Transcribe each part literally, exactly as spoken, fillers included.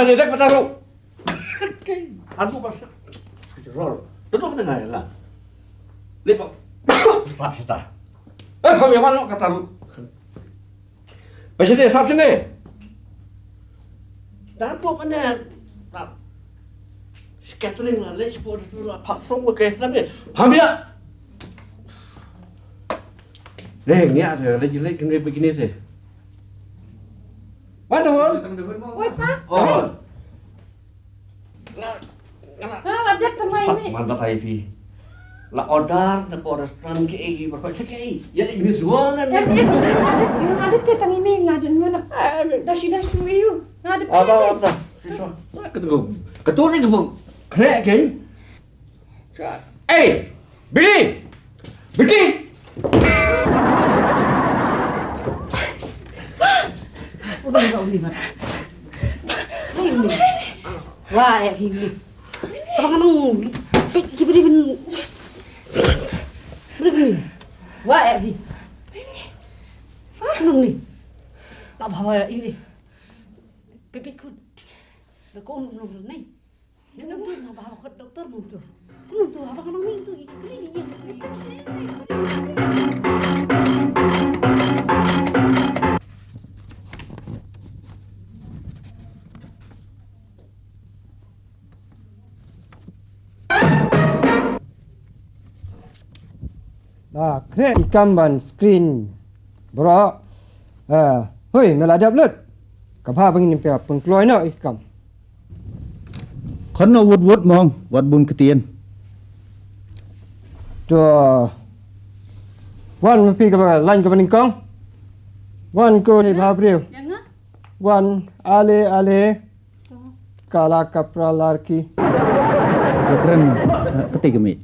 Ni dek mata ru. Kai, aduh, pas. Rol. Duduk di sana lah. Lepas. Sap sita. Eh, kami mana kata ru. Pasi dia sap sini. Datuk mana? Scattering lah, let's put it lah, pak song ke Islam ni. Paham ya? Deh, ni ada lagi lagi kena begini deh. Mana, Hon? Oi, Pa. Oh. La, la. Ah, la dep tang mai. Sat mi. Man batai phi. La order na po restaurant ke ei, ba ko se ke ei. Ya le visual na. Em, em, em, la dep, la dep te tang i mi, la dep mana. Da shi da shu iu. La dep. Apa, apa? Siswa. Ketu. Ketu ni ketu. Krek ke. Ei, Billy! Billy! Udah, udah, udah, udah. Ini, ini. Wah, eh, ini. Apa kan nang? Pik, pik, pik, pik. Pik, pik. Wah, eh, ini. Nang ni. Tak apa, ya, ini. Pik, pik, kun. Dah kau nang, nang, nang. Nang tu, nang bawa ke doktor, nang tu. Nang tu, apa kan nang tu? Ini dia. La khreh ki kam ban screen. Bro. Eh, hoi, me la dep lut. Ka bha ba ngin pynkloi noh ïa ki kam. Khon noh wut wut mong, wat bun ktien. To. Wan ma phi kaba lain kaba nyngkong. Wan ko ni bha briew. Wan ale ale. Kala kapra larki. Kren kete kami.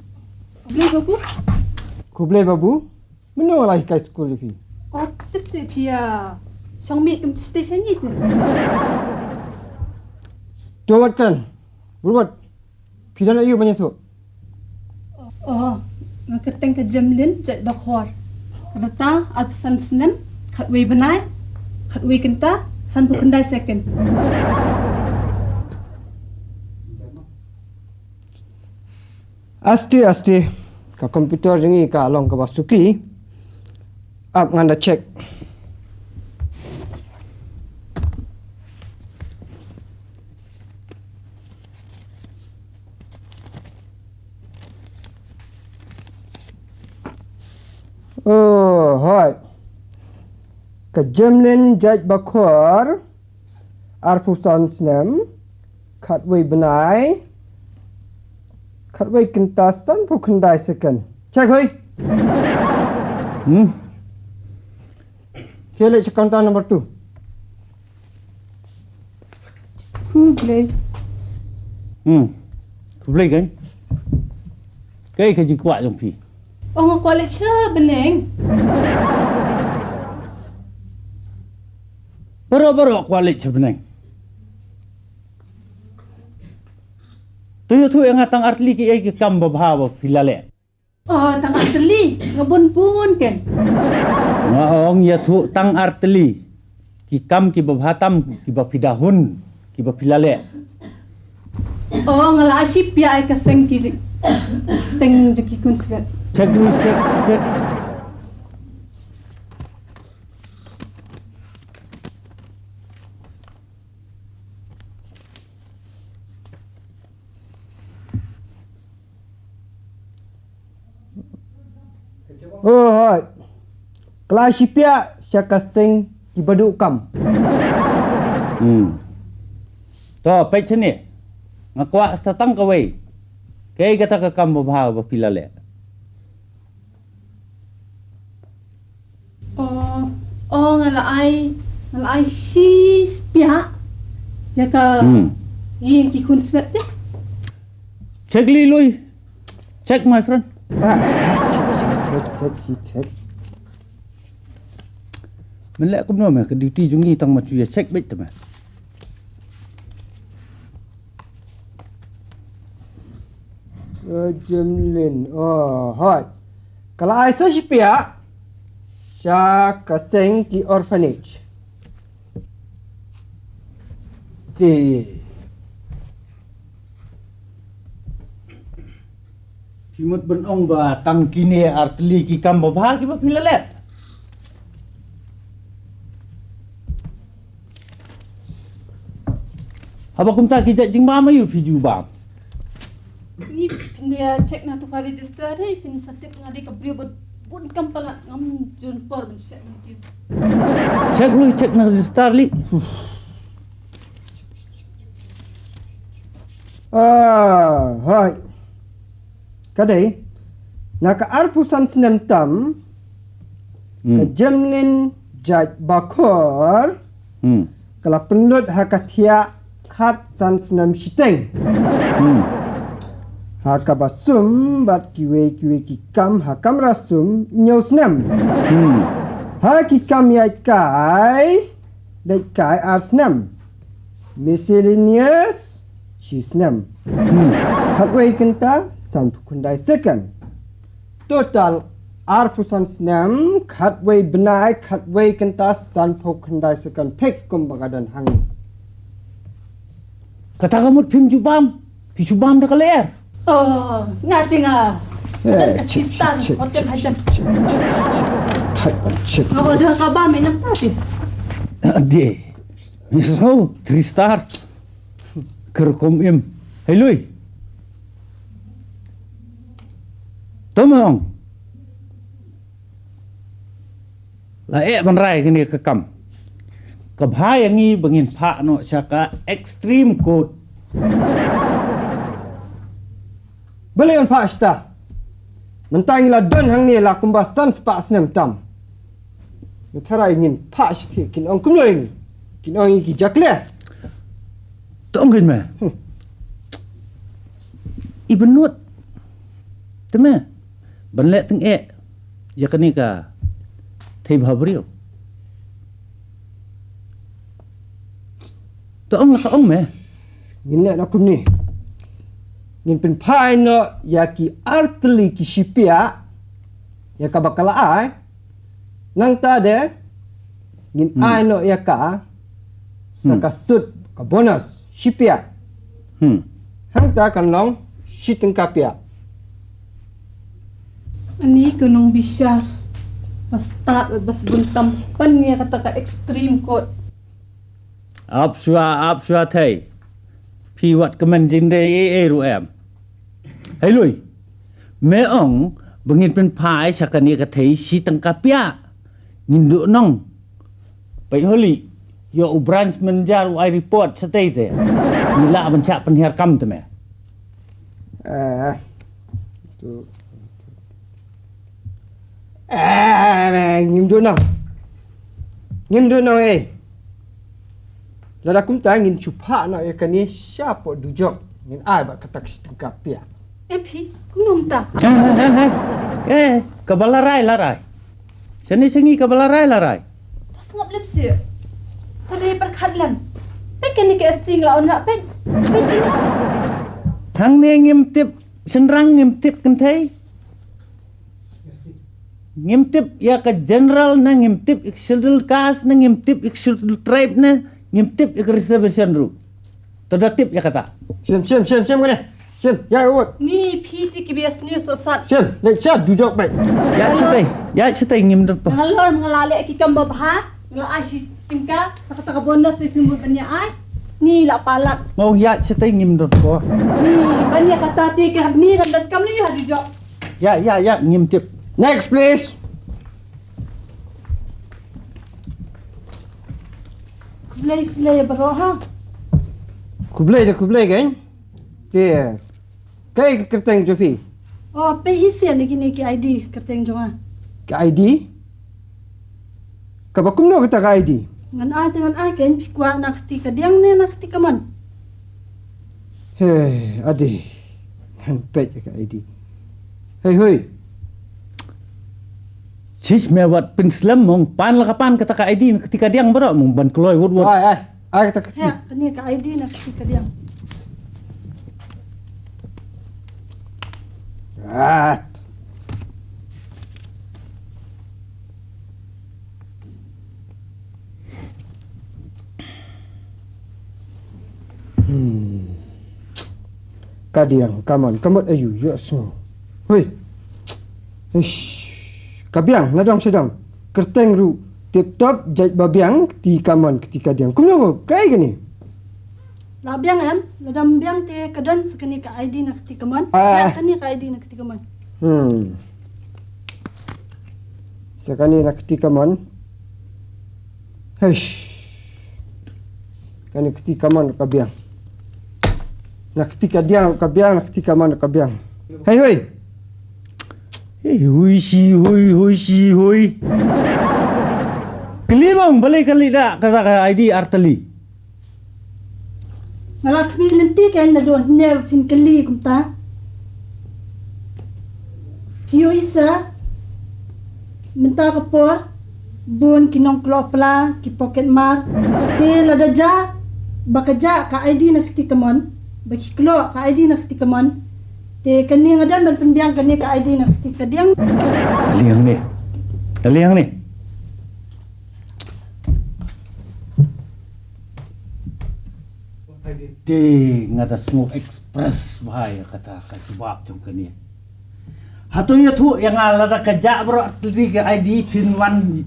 Khublei babu. Khublei babu. Mano la hikai skul ïa phi? Oh, tip si phi ïa shong miet kum station ni tu. To wat kan. Bun wat. Phi don aïu ban ïathuh? Oh, nga kyrteng ka Jemlin Jait Bakhor. Rta arphew san snem, khatwei bnai, khatwei kynta, sanphew khyndai second. Aste aste ka computer jong ngi ka long kaba suki. Ap ngan da check. Oh, hoi. Ka Jemlin Jait Bakhor, arphew san snem, khatwei bnai, khatwei kynta sanphew khyndai second. Check hoi. Hmm. Kele check counter number two. Khublei. Hmm. Khublei kan? Kai ka jingkwah jong phi. Oh, nga kwah leit sha bneng. Baroh baroh kwah leit sha bneng. To ïathuh ïa nga tang artylli kiei ki kam babha ba phi la leh. Oh, tang artylli, nga bun bun ken. Nga ong ïathuh tang artylli. Ki kam kiba bha tam, kiba phi da hun, kiba phi la leh. Oh, nga la ai shi piah ïa ka seng ki, seng jong ki khun swet. Check ni, check, check. Oh, hoi. Ka la ai shi piah sha ka seng kiba duh kam. Hmm. To, peit shane. Nga kwah sa tang kawei. Kaei kata ka kam babha ba phi la leh? Oh, oh, nga la ai, nga la ai shi piah ïa ka, hmm, ïing ki khun swet te. Check Li Lui. Check, my friend. Ah, check, check, check, check, check. Men leh kumno me, ka duty jong ngi tang ma shu ïa check beit te me. Ka Jemlin. Oh, hoi. Ka la ai sa shi piah sha ka seng ki orphanage. Te. Phi mut ban ong ba tang kine artylli ki kam babha kiba phi la leh. Haba kumta ki jait jingbam aïu phi ju bam? Ni phin ïa check na to ka register, hei phin sa tip nga dei ka briew ba bun kam palat, ngam jur por ban check ban tip. Check lui, check na register li. Ah, hai. Ka dei, na ka arphew san snem tam, ka Hmm. Jemlin Jait Bakhor, Hmm. ka la pynlut ha ka thiah khat san snem shiteng. Hmm. Ha kaba sum bad kiwei kiwei ki kam ha kamra sum hynñiew snem. Hmm. Ha ki kam ïaid kai, dei kai ar snem. Miscellaneous, shi snem. Hmm. Khatwei kynta, sanphew khyndai second. Total, arphew san snem, khatwei bnai, khatwei kynta, sanphew khyndai second. Thik kumba ka don hangne. Kata ka mut phim ju bam, phi ju bam da ka lyer. Oh, nga te nga. Eh, Ka check, Pakistan, check, check, hotel check, hajam. Check, check, check, check. Thai pan check. Nga order ka bam, eh, nam ta ti. Ade. Miss Snow, three star. Kerkom im. Hei lui. Tomong. La eh ban rai kane ka kam. Ka bha ïa ngi ba ngin phah noh sha ka extreme court. Balei ban phah shata? Mynta ngi la don hangne la kumba san spah snem tam. Nga tharai ngin phah shata kin ong kumno ïa ngi. Kin ong ïa ki jakle. To ong kein me. Hmm. I bynnud. Te me. Ban leh tyngeh ïa kane ka thei bha briew. To ong la ka ong me. Ngin leh na kumne. Ngin pynphai noh ïa ki artylli ki shipiah ïa kaba ka la ai. Nangta de ngin Hmm. ai noh ïa ka sa Hmm. ka sut ka bonus shipiah. Hmm. Hangta kan long shi tyngka piah. Ani ka nongbishar ba stad ba sbun tam pan ïa kata ka extreme court. Ap shuwa, ap shuwa thei. Phi wat kmen jingdei ei ei ruh em. Hei lui. Me ong ba ngin pynphai sha kane ka thei shi tyngka piah. Ngin duh nong. Peit holi. Ïoh u branch manager u ai report shatei te. Ngi lah ban shah pynhiar kam te me. Eh. Tu. Eh, ngim duh nong. Ngim duh nong eh. Lada kumta ngin shu phah noh ïa kane shapoh dujok. Ngin ai bad kata ka shi tyngka piah. Em phi, kumno mynta? Eh, eh, eh, eh. Eh, kaba la rai, la rai. Shane sha ngi kaba la rai, la rai. Ta sngap lem seh. Ta dei pyrkhat lem. Peit kane ka S T nga la on rah peit. Peit kane. Hangne ngim tip shynrang, ngim tip kynthei. Ngim tip ïa ka general ne, ngim tip ïa ka schedule caste ne, ngim tip ïa ka schedule tribe ne, ngim tip ïa ka reservation ruh. To da tip ïa kata. Shim, shim, shim, shim kane. Shim, ïa wot. Ni phi te ki bias ni sosat. Shim, leit sha dujok beit. Ïa shatei, ïa shatei ngim don po. Ngalor nga la leh ki kam babha, nga la ai shi tyngka, sa kata ka bonus phi mut ban ïa ai. Ni la palat. Nga ong ïa shatei ngim don po. Ni ban ïa kata te ka ni kan don kam ni ha dujok. Ïa, ïa, ïa, ngim tip. Next, please. Khublei, khublei baroh ha. Khublei da khublei kein. Te, kaei ka kyrteng jong phi? Oh, peit hi sien ne kine ki I D kyrteng jong nga. Ki I D? Kaba kumno kata ka I D? Ngan ai te ngan ai kein, phi kwah na kti kadiang ne na kti kamon? He, adi. Ngan peit ka I D. Hei, hui. Sis me wat pynslem mong pan la ka pan kata ka I D na kti kadiang baroh mong ban kloi wot wot. Ai, ai. Ai kata kti. He, kane ka I D na kti kadiang. At. Hmm. Kadiang, kamon, kamon ayu, yu asu. Hoi. Ish. Ka biang, la dong sha dong. Kyrteng ruh tip top, jait ba biang, kti kamon, kti kadiang. Kumno, kaei kane? La biang em, la dang biang te ka don sa kane ka I D na kti kamon. Ah. Ya, kane ka I D na kti kamon. Hmm. Sa kane na kti kamon. Heish. Kane kti kamon ka biang. Na kti kadiang ka biang, na kti kamon ka biang. Hei, hoi. Hei, hui shi, hui, hui shi, hui. Kylli bang, balei kylli da, kata ka I D artylli. Nga la khmih lynti kein naduh hynne ba phin kylli kumta. Phi ïohi sa, mynta ka por, bun ki nongkloi pla, ki pocket mar. Te lada jia ba ka jah ka I D na kti kamon, ba ki kloi ka I D na kti kamon, te kane nga don ban pynbiang kane ka I D na kti kadiang. Liang ne. Liang ne. Te nga da sngewthuh express bha ïa kata ka jubab jong kane. Hato ïathuh ïa nga, lada ka jah baroh tylli ka I D, phin wan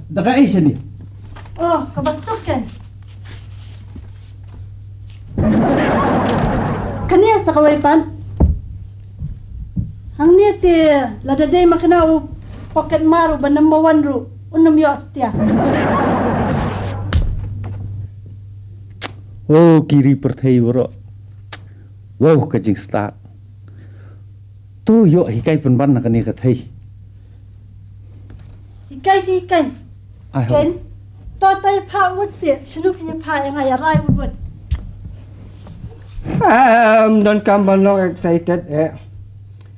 da kaei shane? Oh, kaba suk kein. Kane sa kawei pat. Hangne te lada dei ma kane u pocket mar uba number one ruh un ym ïoh satia. Oh, ki ri pyrthei baroh. Wow, ka jingstad. To ïoh hikai pynban na kane ka thei. Hikai te hikai. Ai ho. Ken. To to ïa phah wut seh, shano phin ïa phah ïa nga, ïa rai wut wut. Em, don kam ban long excited eh.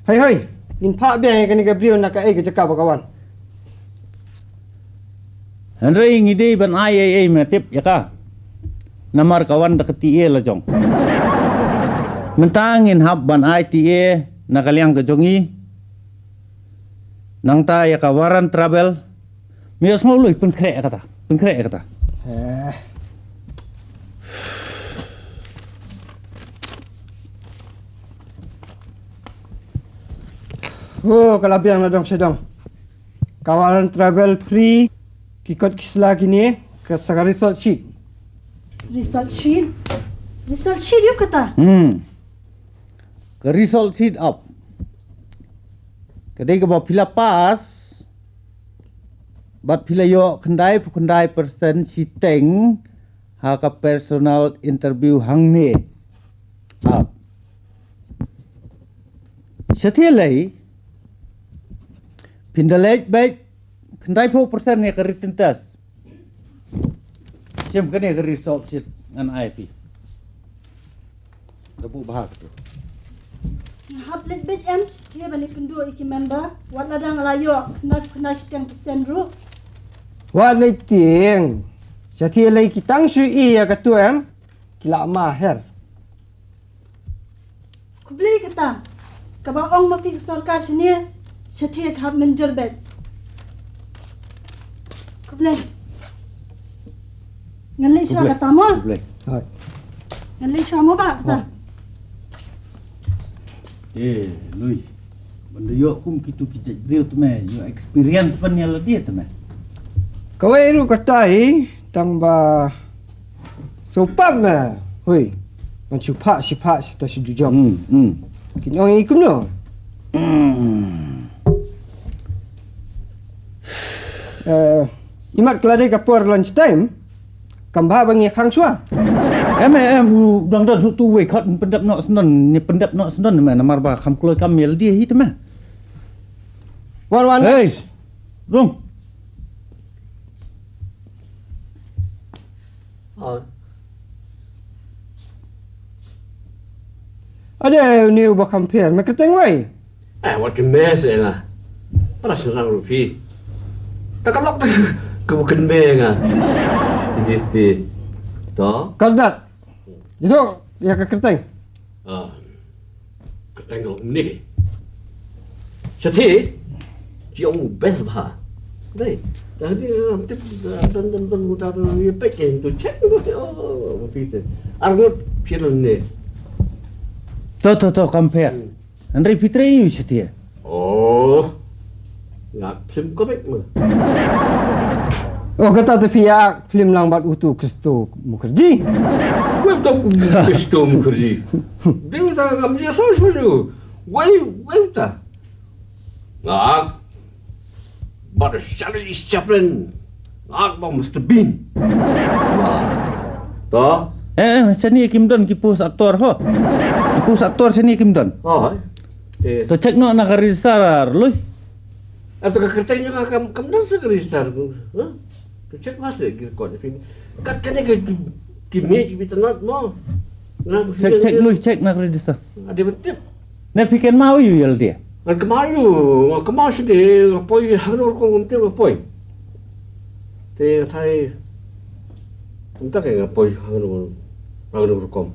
Hei hei, ngin phah biang ïa kane ka briew na kaei ka jaka ba ka wan. Hynrei ngi dei ban ai ei ei, me tip ïa ka. Namar ka wan da ka T A la jong. Mynta ngin hap ban ai T A na ka liang ka jong ngi. Nangta ïa ka warrant travel. Me ïohsngew Lui, pynkhreh ïa kata. Pynkhreh ïa kata. Eh. Oh, ka la biang na dong sha dong. Ka warrant travel free, ki kot ki sla kine, ka sa ka result sheet. Result sheet? Result sheet ïa kata? Hmm. Ka result sheet ap. Ka dei kaba phi la pass, bad phi la ïoh khyndai phew khyndai percent shiteng ha ka personal interview hangne. Ap. Shatei lei, phin da leit beit khyndai phew percent ïa ka written test. Shim kane ka result sheet ngan ai phi. Da buh bha kata. Nga hap leit beit em, shatei ban ïakynduh ïa ki member, wat la dang la ïoh khyndai phew khyndai shiteng percent ruh. Wat leit tieng. Shatei lei ki tang shu ïa katu em, ki la ma her. Khublei kata. Kaba ong ma phi ka sorkar shane, shatei ka hap mynjur beit. Khublei. Ngan leit shuwa kata mo. Khublei. Hooid. Ngan leit shuwa mo ba kata. Hooid. Eh, Lui. Ban da ïoh kum kitu ki jait briew te me, ïoh experience ban ïa lade te me. Kawei ruh kata hi, tang ba sngewpap me. Hooid. Ngan shu phah, shu phah, shu ta shu jujok. Hmm, hmm. Kin ong i kumno? Hmm. Eh, imat ka la dei ka por lunch time. Kam bha ba ngi khang shuwa. Em, em, em, u dang don shu tu wei khot pyndep noh sendon, ni pyndep noh sendon me namar ba kham kloi kam ïa lade hi te me. Wan, wan. Hei. Rung. Ah. Ade ni uba compare me kyrteng wei. Eh, wat kynmaw se nga. Para syrang ruh phi. Ta ka lok ta ka ba kynmaw nga. Ini ti. To. Kasdat. Itu ïa ka kyrteng. Ah. Kyrteng ka lok ni. Shatei. Ki ong best bha. Dei. Ta di tip dan dan dan muta tu ye pek ke tu check. Oh, phi te. Arngut phi ni. To to to compare. Hmm. Hynrei phi trei ïa u shatei. Film comic mo. Oh, kata te phi ïa film lang bad utu Christo Mukherjee. Wei utu Christo Mukherjee. Dei uta ngam jia so so. Wei, wei uta. Nga bad Charlie Chaplin. Nga bad Mister Bean. To. Eh, eh, shane kim don ki post actor ho. Ki post actor shane kim don. Oh, eh. To check noh na ka register lui. Ata ka kyrteng jong nga kam, kam don sa ka register. Ha? Ka check ba sa ki record phi. Kat kane ka ki mih ki bitanat mo. Check, check lui, check na ka register. Ade ban tip. Ne phi kynmaw ïa u ïa lade? Ngan kynmaw ïa u, ngan kynmaw shi de, nga poi hangno rukom ngam tip nga poi. Te nga thai. Mynta ka nga poi hangno, hangno rukom.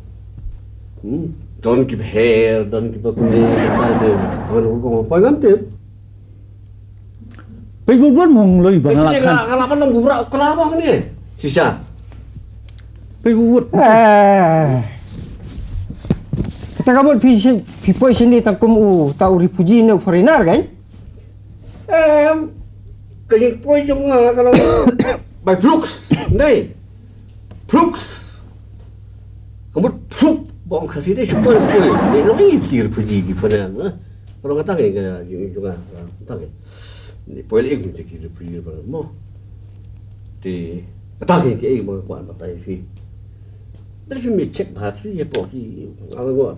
Hmm. Don ki bher, don ki bakune, hangno rukom nga poi ngam tip. Peit wut wut mong lui ba nga la khan. Nga la ban long bura u kla ba ne. Shisha. Peit wut wut. Eh. Kata ka mut phi shi-, phi poi shane tang kum uta u refugee ne u foreigner kan? Em, ka jingpoi jong nga ka long by flukes, ndei. Flukes. Ka mut fluke, ba ong Khasi te shu poi poi. Ni long i phi refugee ki foreigner, eh. Ka long kata ka jing jong nga, kata ka. Ni poi lei ki refugee foreigner mo. Te kata ka ki ei mo kwah batai phi. Bad phi me check bha phi ïa poi ki.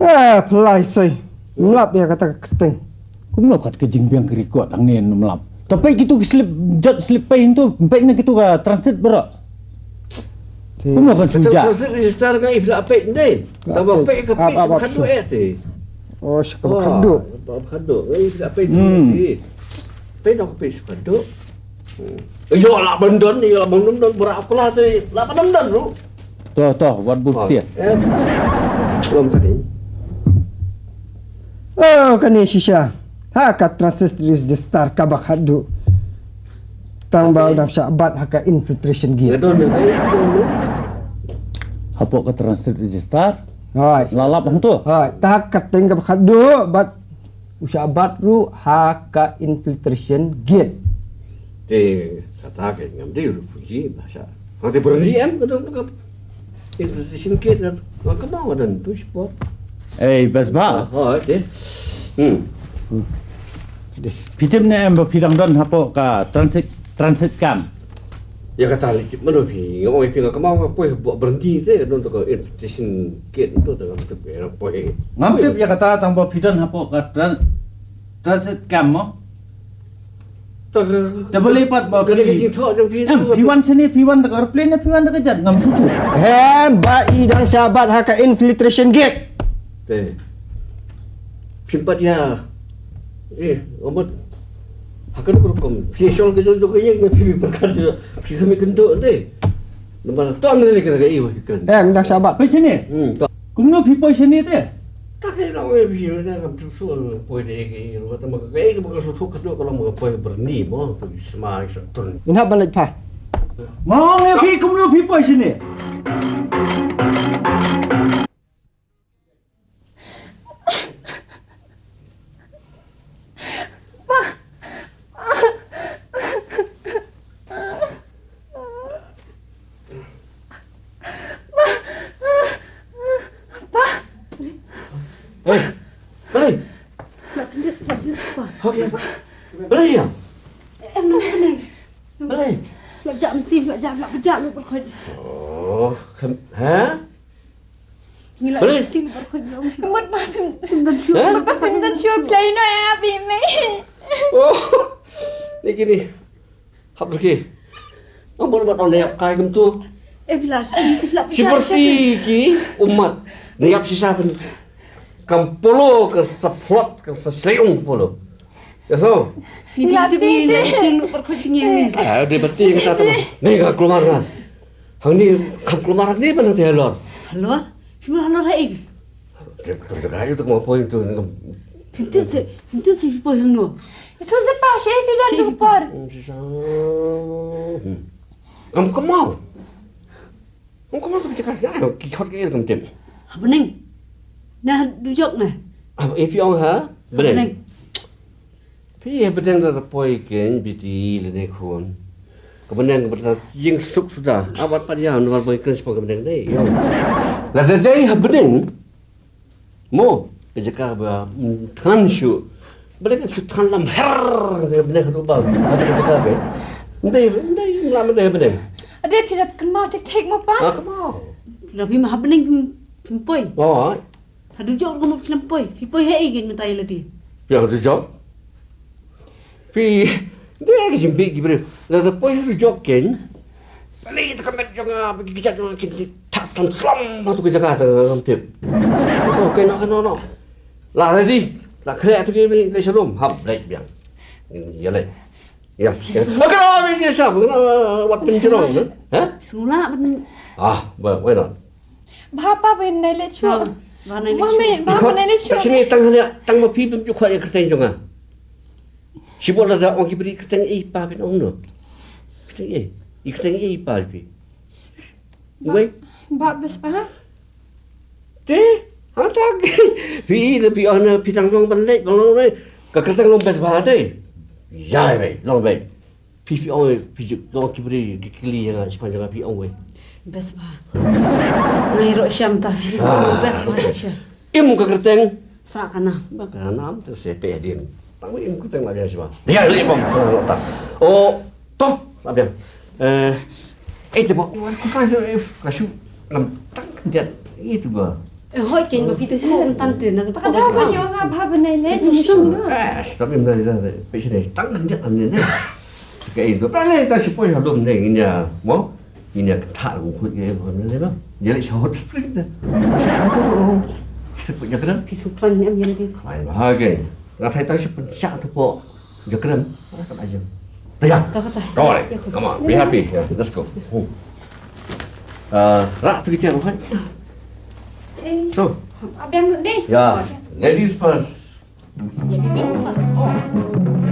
Ah, phlai soi. Mlap ïa kata ka kyrteng. Kumno kat ka jingbiang ka record hangne ym lap. To peit kitu ki slip, jot slip pei tu, peit na kitu ka transit baroh. Kumno kan shu jah. Transit register ka i phi la peit ndei. Tang ba peit ka peit sha ba khadduh eh te. Oh, sha ba khadduh. Ba khadduh. Ka i phi la peit ndei. Peit na ka peit sha khadduh. Ïoh lah ban don, ïoh lah ban don, bra pla te lah ban don ruh. To, to, wat bun tiar. Em. Lom tadi. Oh, kane shisha. Ha ka transit register kaba khadduh. Tang ba u dang shah bat ha ka infiltration gate. Nga don nga. Hapoh ka transit register. Hai. La lap hangto. Hai, ta ka teng kaba khadduh bad u shah bat ruh ha ka infiltration gate. Te kata ka ngam dei ruh puji ba shah. Ka te berhenti em ka don ka infiltration gate kan. Ka kemau ka don tu spot. Eh, bas ba. Oh, oh, te. Hmm. Phi tip ne em ba phi dang don hapoh ka transit, transit camp. Ïa kata lei tip mano phi, nga ong ïa phi nga kemau nga poi hapoh berhenti te ka don tu ka infiltration gate tu te ngam tip ïa nga poi. Ngam tip ïa kata tang ba phi don hapoh ka tran-, transit camp mo. Te balei pat ba phi, em, phi wan shane, phi wan da ka aeroplane ne phi wan da ka jet, ngam sngewthuh. Em, ba i dang shah bat ha ka infiltration gate. Te. Phim pat ïa. Eh, omot. Ha kano ka rukom. Phi shong ka jong ka ïing ne phi pyrkhat phi ka mi kynduh te. Namar to am ne ka ka i wa ki kren. Em, dang shah bat. Phi shane? Hmm, to. Kumno phi poi shane te? Ta ka ïa phi na kam tu su poi te ka i ruh ta ma ka i ka ba ka su thuk ka tu ka long ka poi berni mo, tu ki sma ki sa tun. Ina ban leit pha. Mo ne phi kumno phi poi shane? Hei, balei? Hok ïa. Balei ïa? Balei? La jah mynsiem, la jah, la jah, la jah. Oh, ha? Ngi la sing barkhoi ngi ong. Mut ba phim. Mut ba phim don shuh play no ya bi me. Oh. Ni kini. Hap ruki. Amon ba don ya kai kumtu. Eh, bilas. Seperti ki umat. Ni ap sisa pun. Kam polo ka sa plot ka sa sleung polo. Ya so. Ni phim tip ni, ni phim tip barkhoi ngi ni. Ah, dia betul kata tu. Ni ka keluar. Hangne kham kulmar hangne ban hangtei halor. Halor? Phi mut halor ha ïing? Te ka tur jaka ïa tu ka ma poi tu ngam. Phim tip se, phim tip se phi poi hangno. Itu se pa she phi don tu por. Hmm, shisha. Hmm. Ngam kynmaw. Ngam kynmaw tu ka jaka. Ya, ki khot ki ngam tip. Ha Bneng. Na dujok na. Ah, eh, phi ong ha Bneng. Bneng. Phi ha bneng da poi kein, Biti lane khun. Ka bneng ka bneng ïing suk suda. Abat pat ïa, namar ba ngi kren shaphang ka bneng dei. Ïa. Lada dei ha bneng. Mo, ka jaka ba, mm, thngan shuh. Bneng shu thngan lam her, ka bneng haduh ba. Haduh ka jaka ba. Ndei, ndei, lam ndei bneng. Ade phi da kynmaw thik thik mo pa? Ah, kynmaw. Lada phi ma ha bneng phim, phim poi. Oh. Haduh jok kumno phi lam poi. Phi poi ha ei kein mynta ïa lade. Phi haduh jok. Phi, de ki jingbi ki briew. Lada poi haduh jok kein. Balei te ka met jong nga, ba ki kjat jong nga kin thak slem slem ha tu ka jaka te ngam tip. So, kein no, kein no, no. La ready, la khreh tu ki leit shalom, hap leit biang. Ïa leit. Ïa. Ka no, ïa sha, ka no, wat pynjrong, ha? Sula, wat. Ah, ba, why not? Ba pa ba nai leit shuh. Ba nai leit shuh. Ba nai leit shuh. Sini tang hanya, tang ma phi bym ju khot ïa kyrteng jong nga. Shibun lada ong ki briew kyrteng ei pa phin ong no. Kyrteng ei. I kyrteng ei pa phi. Wei. Ba bes pa. Te, ha ta. Phi la phi ong na phi tang long ban leit, ban long leit. Ka kyrteng long bes ba te. Ïa wei, long wei. Phi phi ong, phi ju, long ki briew ki kylli ïa nga, shaphang jong nga phi ong wei. Best ba. Ngai ro sham ta phi. Ah. Best ba sha. Im ka kyrteng. Sa ka nam. Ba ka nam te se pe din. Tang wei im kyrteng la biang sha ba. Dia le bom sa lo ta. O, to, la biang. Eh, eh te ba, ku sa se, eh, ka shu lam tang dia itu ba. Eh, hoi kein ba phi teng ko tan te na ka. Ka da ka yo nga ba ba nai le. Eh, stop im na dia. Pe sini tang dia an ne. Ka ei to, pale ta shu poi ha lum ne ngin ïa, mo? Ngin ïa kynthah kum khut ke, mo, ne, ne, ne. Ïa leit sha hot spring te. Sha hot spring. Te poi ïa kren. Ki shu plan ne em ïa leit. Ai, ba ha ke. Nga thai ta shu pynshah te poi ïa kren. Ka ai jam. Ta ïa. Ta ka ta. Come on. Come on. Be happy. Yeah, let's go. Oh. Uh, rak tu kita, okay? Eh. So. Abiang deh. Yeah. Ladies first. Ïa, ïa, ïa, ïa.